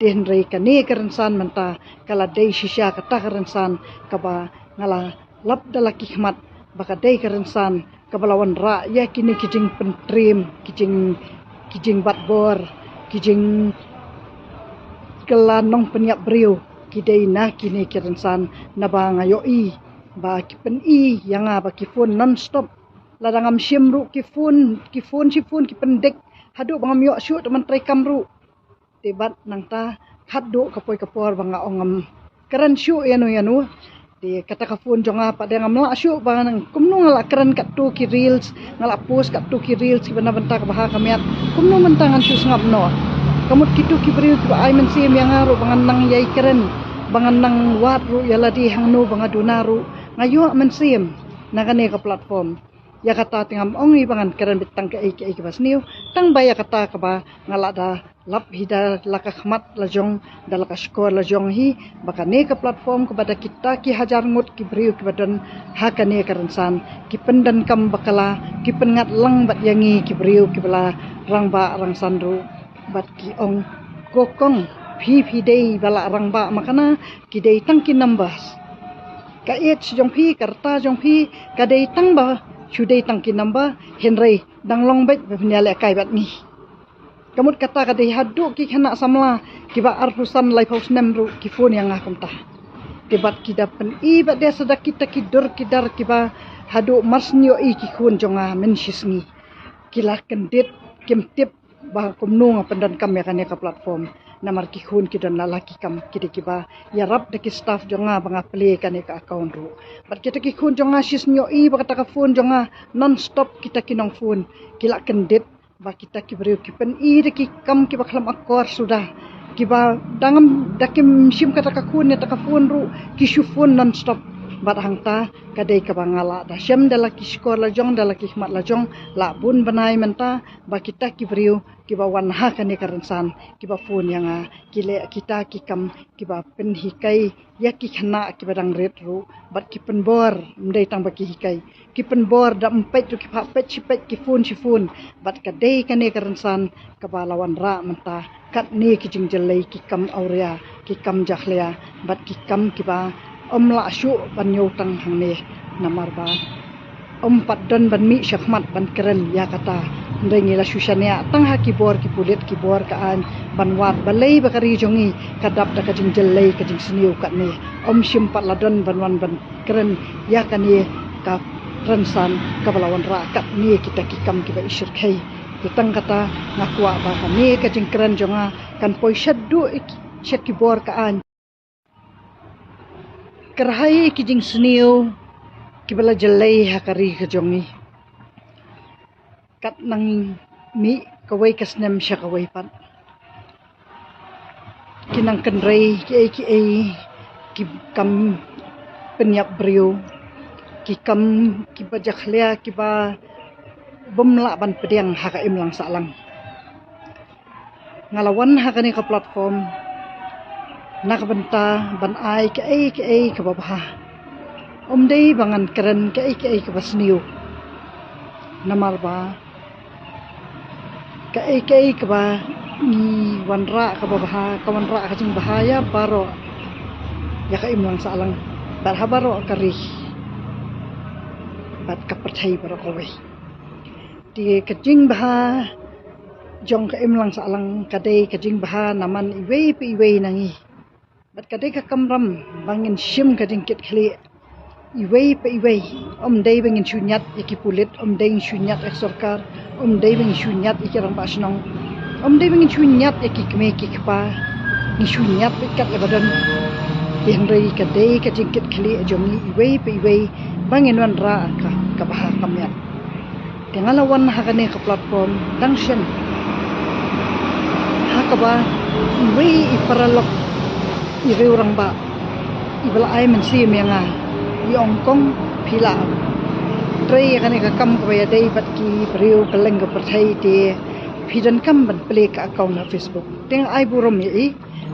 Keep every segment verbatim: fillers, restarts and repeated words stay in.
Te hynrei kane ka rynsan mynta ka la dei shisha kata ka rynsan kaba nga la lap da la ki khmat ba ka dei ka rynsan kaba la wanrah ïa kine ki jingpyntriem, ki jing, ki jingbat bor, ki jing, ki la nongpynïap briew ki dei na kine ki rynsan. Naba nga ïohi ba ki pyni ïa nga ba ki phone non stop. Lada ngam shim ruh ki phone, ki phone shi phone ki pyndik haduh ba ngam ïoh shuh tang ban trei kam ruh. Te bad nangta haduh ka poi ka por ba nga ong ngam kren shuh ïano ïano. Te kata ka phone jong nga pat de ngam lah shuh ba nang kumno nga lah kren katto ki reels, nga lah post katto ki reels kiba na bynta ka bha ka miat. Kumno mynta ngan shu sngap noh? Ka mut kito ki briew kiba ai mynsiem ïa nga ruh ba ngan nang ïai kren, ba ngan nang wad ruh ïa lade hangno ba nga duna ruh, nga ïoh mynsiem na kane ka platform. Ïa kata te ngam ong hi ba ngan kren beit tang kaei kaei kaba sniew, tang ba ïa kata kaba nga la da lap hi da la ka khmat la jong, da la ka shkor la jong hi, ba kane ka platform kaba da kita ki hajar ngut ki briew kiba don ha kane ka rynsan ki pyndonkam bakla, ki pynngat lang bad ïa ngi ki briew kiba la rangbah rangsan ruh. Bad ki ong, ko kong, phi phi dei ba la rangbah ma kane, ki dei tang ki numbers. Ka age jong phi, ka rta jong phi ka dei tang ba shu dei tang ki number, hynrei dang long beit ba phin ïalehkai bad ngi. Ka mut kata ka dei haduh ki khynnah samla kiba arphew san laiphew snem ruh ki phone ïa nga kumta. Te bad ki da pyni bad de sa da kita ki dur ki dar kiba haduh mar shu ïohi ki khun jong nga mynshisngi ki la kyndit, kim tip ba kumno nga pyndonkam ïa kane ka platform. Namar ki khun ki don la la ki kam, ki dei kiba ïarap da ki staff jong nga ba nga plie kane ka account ruh. Bad kita ki khun jong nga shu ïohi ba kata ka phone jong nga non stop kita ki nong phone ki la kyndit, ba kita ki briew ki pyni da ki kam kiba khlem akor suda, kiba dang da kim shim kata ka khun ïa kata ka phone ruh ki shu phone non stop. Bad hangta ka dei kaba nga la da shem da la ki shkor la jong, da la ki khmat la jong, la bun bnai mynta ba kita ki briew kiba wan ha kane ka rynsan kiba phone ïa nga, ki leh kita ki kam kiba pynhikai ïa ki khynnah kiba dang rit ruh, bad ki pynbor, ym dei tang ba ki hikai, ki pynbor da ym peit ruh, ki phah peit shi peit, ki phone shi phone. Bad ka dei kane ka rynsan kaba la wanrah mynta katne ki jingjyllei, ki kam awria, ki kam jakhlia, bad ki kam kiba ym lah shuh ban ïoh tang hangne. Namar ba ym pat don ban mih shakhmat ban kren ïa kata. Hynrei ngi la shu shaniah tang ha ki bor ki pulit, ki bor ka aiñ, ban wad balei ba ka ri jong ngi ka dap da ka jingjyllei ka jingsniew katne. Ym shym pat la don ban wan ban kren ïa kane ka rynsan kaba la wanrah katne kita ki kam kiba ishyrkhei. Te tang kata nga kwah ba kane ka jingkren jong nga kan poi shaduh sha ki bor ka aiñ. Kyrhai ki jingsniew kiba la jyllei ha ka ri ka jong ngi. Kat nang mih kawei ka snem sha kawei pat, ki nang kynrei kiei kiei, ki kam pynïap briew, ki kam kiba jakhlia, kiba bym lah ban pdiang ha ka imlang sahlang. Nga la wan ha kane ka platform na ka bynta ban ai kaei kaei kaba bha. Ym dei ba ngan kren kaei kaei kaba sniew. Namar ba kaei kaei kaba ngi wanrah kaba bha, ka wanrah ka jingbha ïa baroh, ïa ka imlang sahlang, bad ha baroh ka ri bad ka pyrthei baroh kawei. Te ka jingbha jong ka imlang sahlang ka dei ka jingbha na man iwei pa iwei na ngi. Bad ka dei ka kamram ba ngin shim ka jingkitkhlieh iwei pa iwei. Ym dei ba ngin shu ñiad ïa ki pulit, ym dei ngin shu ñiad ïa ka sorkar, ym dei ba ngin shu ñiad ïa ki rangbah shnong, ym dei ba ngin shu ñiad ïa ki kmie ki kpa, ngin shu ñiad beit kat ïa ba don. Hynrei ka dei ka jingkitkhlieh jong ngi iwei pa iwei ba ngin wanrah ka, ka bha ka miat. Te nga la wan ha kane ka platform dang shen ha kaba iwei i paralok, i riew rangbah, iba la ai mynsiem ïa nga, i ong, kong, phi la trei ïa kane ka kam kaba ïadei bad ki briew kylleng ka pyrthei, te phi donkam ban plie ka account ha Facebook. Te nga ai burom ïa i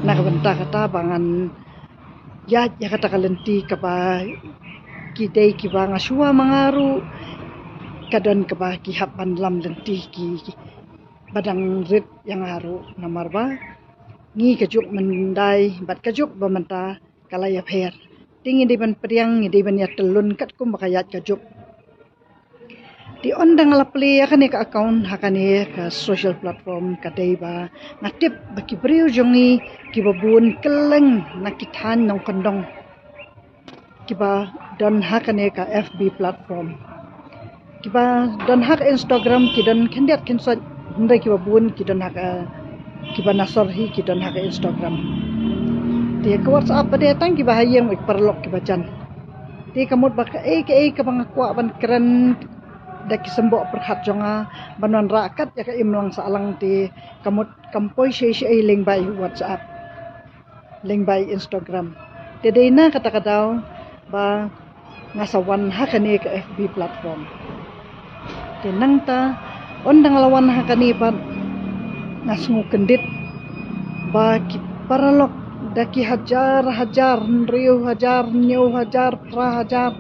na ka bynta kata ba ngan ïaid ïa kata ka lynti kaba ki dei kiba nga shuwa ma nga ruh ka don kaba ki hap ban lam lynti ki, ki ba dang rit ïa nga ruh, namar ba ngi ka juk myndai bad ka juk ba mynta ka la ïapher. Te ngi dei ban pdiang, ngi dei ban ïatyllun katkum ba ka ïaid ka juk. Te ynda nga la plie ïa kane ka account ha kane ka social platform, ka dei ba nga tip ba ki briew jong ngi kiba bun kylleng na ki thaiñ nongkyndong kiba don ha kane ka F B platform. Kiba don ha ka Instagram ki don khyndiat khynsoit, hynrei kiba bun ki don ha ka, kiba na sor hi ki don ha ka Instagram. Te ka WhatsApp pat de tang kiba ha ïing, ki paralok kiba jan. Te ka mut ba kaei kaei kaba nga kwah ban kren da ki symboh pyrkhat jong nga ban wanrah kat ïa ka imlang sahlang, te ka mut kam poi shaei shaei lyngba i WhatsApp, lyngba i Instagram. Te dei na kata ka daw ba nga sa wan ha kane ka F B platform. Te nangta ynda nga la wan ha kane pat nga sngew kyndit ba ki paralok da ki hajar hajar, hynriew hajar, hynñiew hajar, phra hajar,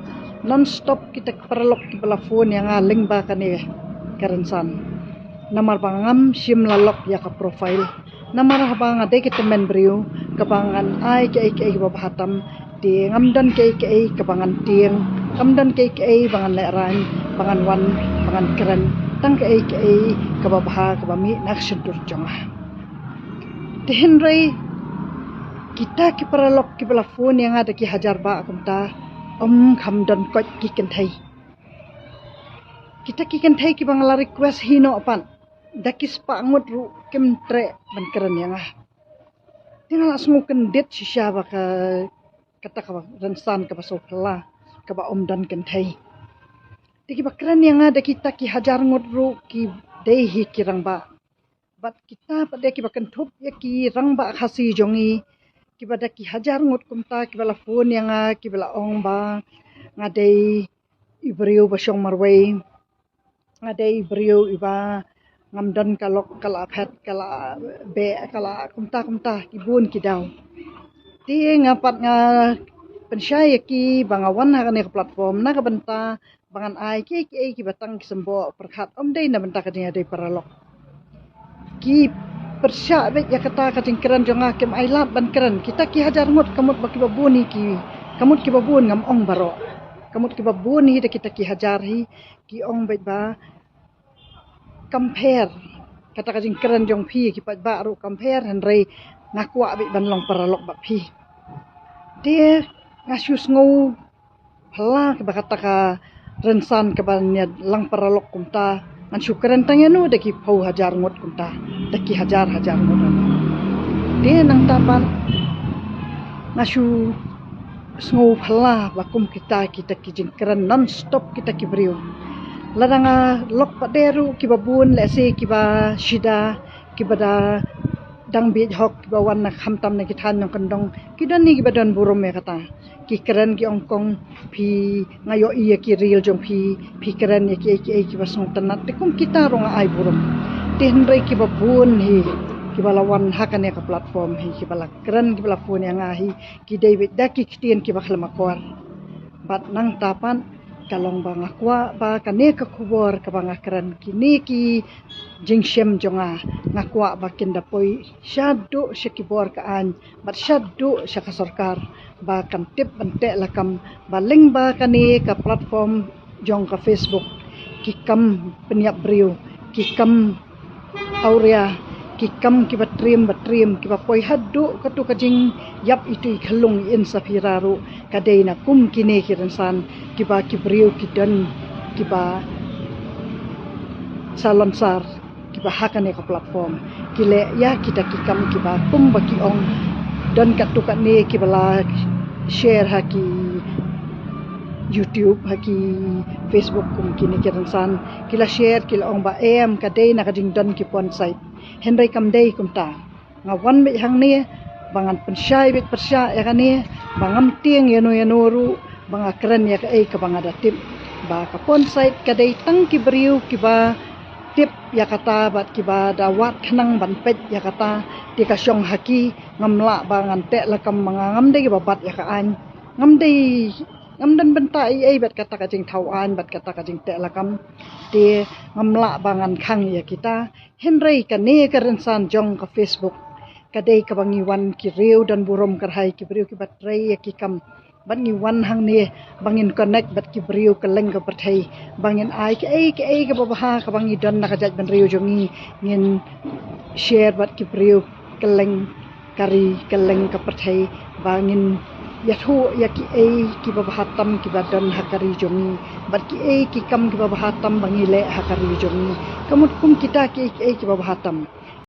non stop kita ki paralok kiba la phone ïa nga lyngba kane ka rynsan. Namar ba ngam shym la lok ïa ka profile. Namar haba nga dei ka tymmen briew kaba ngan ai kaei kaei kaba bha tam, te ngam don kaei kaei kaba ngan tieng, ngam don kaei kaei ba ngan lehraiñ, ba ngan wan, ba ngan kren, tang kaei kaei kaba bha kaba mih na ka shyntur jong nga. Te hynrei kita ki paralok kiba la phone ïa nga da ki hajar bah kumta, ym kham don koit ki kynthei. Kita ki kynthei kiba nga la request hi noh pat da ki spah ngut ruh kim treh ban kren ïa nga. Te nga la sngew kyndit shisha ba ka, kata ka rynsan kaba sngewphylla kaba ym don kynthei. Te kiba kren ïa nga da kita ki hajar ngut ruh ki dei hi ki rangbah. Bad kita pat de kiba kynthup ïa ki rangbah Khasi jong ngi kiba da ki hajar ngut kumta kiba la phone ïa nga, kiba la ong ba nga dei i briew ba shong marwei, nga dei i briew iba ngam don ka lok, ka la phet, ka la beh, ka la kumta kumta, ki bun ki daw. Te nga pat nga pynshai ïa ki ba nga wan ha kane ka platform na ka bynta ba ngan ai kiei kiei kiba tang ki symboh pyrkhat, ym dei na bynta ka jingïadei paralok. Ki pyrshah beit ïa kata ka jingkren jong nga, kim ai lad ban kren. Kita ki hajar ngut ka mut ba kiba bun hi ki, ka mut kiba bun, ngam ong baroh, ka mut kiba bun hi da kita ki hajar hi ki ong beit ba kam pher. Kata ka jingkren jong phi ki paidbah ruh kam pher, hynrei nga kwah beit ban long paralok bad phi. Te nga shu sngew phylla kaba kata ka rynsan kaba ïalang paralok kumta, ngan shu kren tang ïano da ki phew hajar ngut kumta, da ki hajar hajar ngut. Te nangta pat nga shu sngew phylla ba kum kita, kita ki jingkren non stop kita ki briew. Lada nga lok pat de ruh kiba bun, lehse kiba shida, kiba da dang bieit hok, kiba wan na khamtam na ki thaiñ nongkyndong, ki don hi kiba don burom ïa kata. Ki kren ki ong kong phi, nga ïohi ïa ki reel jong phi, phi kren ïa kiei kiei kiba sngewtynnat, te kum kita ruh nga ai burom. Te hynrei kiba bun hi kiba la wan ha kane ka platform hi, kiba la kren, kiba la phone ïa nga hi, ki dei beit da ki ktien kiba khlem akor. Bad nangta pat ka long ba nga kwah ba kane ka khubor kaba nga kren, kine ki jingshem jong nga, nga kwah ba kin da poi shaduh sha ki bor ka aiñ bad shaduh sha ka sorkar, ba kan tip ban teh lakam ba lyngba kane ka platform jong ka Facebook, ki kam pynïap briew, ki kam awria, ki kam kiba triem ba triem, kiba poi haduh kato ka jingïap itu i khyllung i insaphira ruh ka dei na kum kine ki rynsan, kiba ki briew ki don kiba salonsar, kiba ha kane ka platform ki leh ïa kita ki kam kiba kum ba ki ong, don katto katne kiba la share ha ki YouTube, ha ki Facebook kum kine ki rynsan, ki la share, ki la ong ba em ka dei na ka jingdon ki porn site. Hynrei kam dei kumta. Nga wan beit hangne ba ngan pynshai beit pyrshah ïa kane, ba ngam tieng ïano ïano ruh, ba nga kren ïa kaei kaba nga da tip. Ba ka porn site ka dei tang ki briew kiba tip ïa kata bad kiba da wad khnang ban peit ïa kata, te ka shong ha ki. Ngam lah ba ngan teh lakam, ba nga ngam dei ba bat ïa ka aiñ, ngam dei, ngam don bynta ei ei bad kata ka jingthaw aiñ bad kata ka jingteh lakam. Te ngam lah ba ngan khang ïa kita. Hynrei kane ka rynsan jong ka Facebook ka dei kaba ngi wan ki riew don burom kyrhai, ki briew kiba trei ïa ki kam. Bad ngi wan hangne ba ngin connect bad ki briew kylleng ka pyrthei, ba ngin ai kiei kiei kaba bha kaba ngi don na ka jaitbynriew jong ngi, ngin share bad ki briew kylleng ka ri kylleng ka pyrthei, ba ngin ïathuh ïa kiei kiba bha tam kiba don ha ka ri jong ngi, bad kiei ki kam kiba bha tam ba ngi leh ha ka ri jong ngi. Ka mut kum kita kiei kiei kiba bha tam.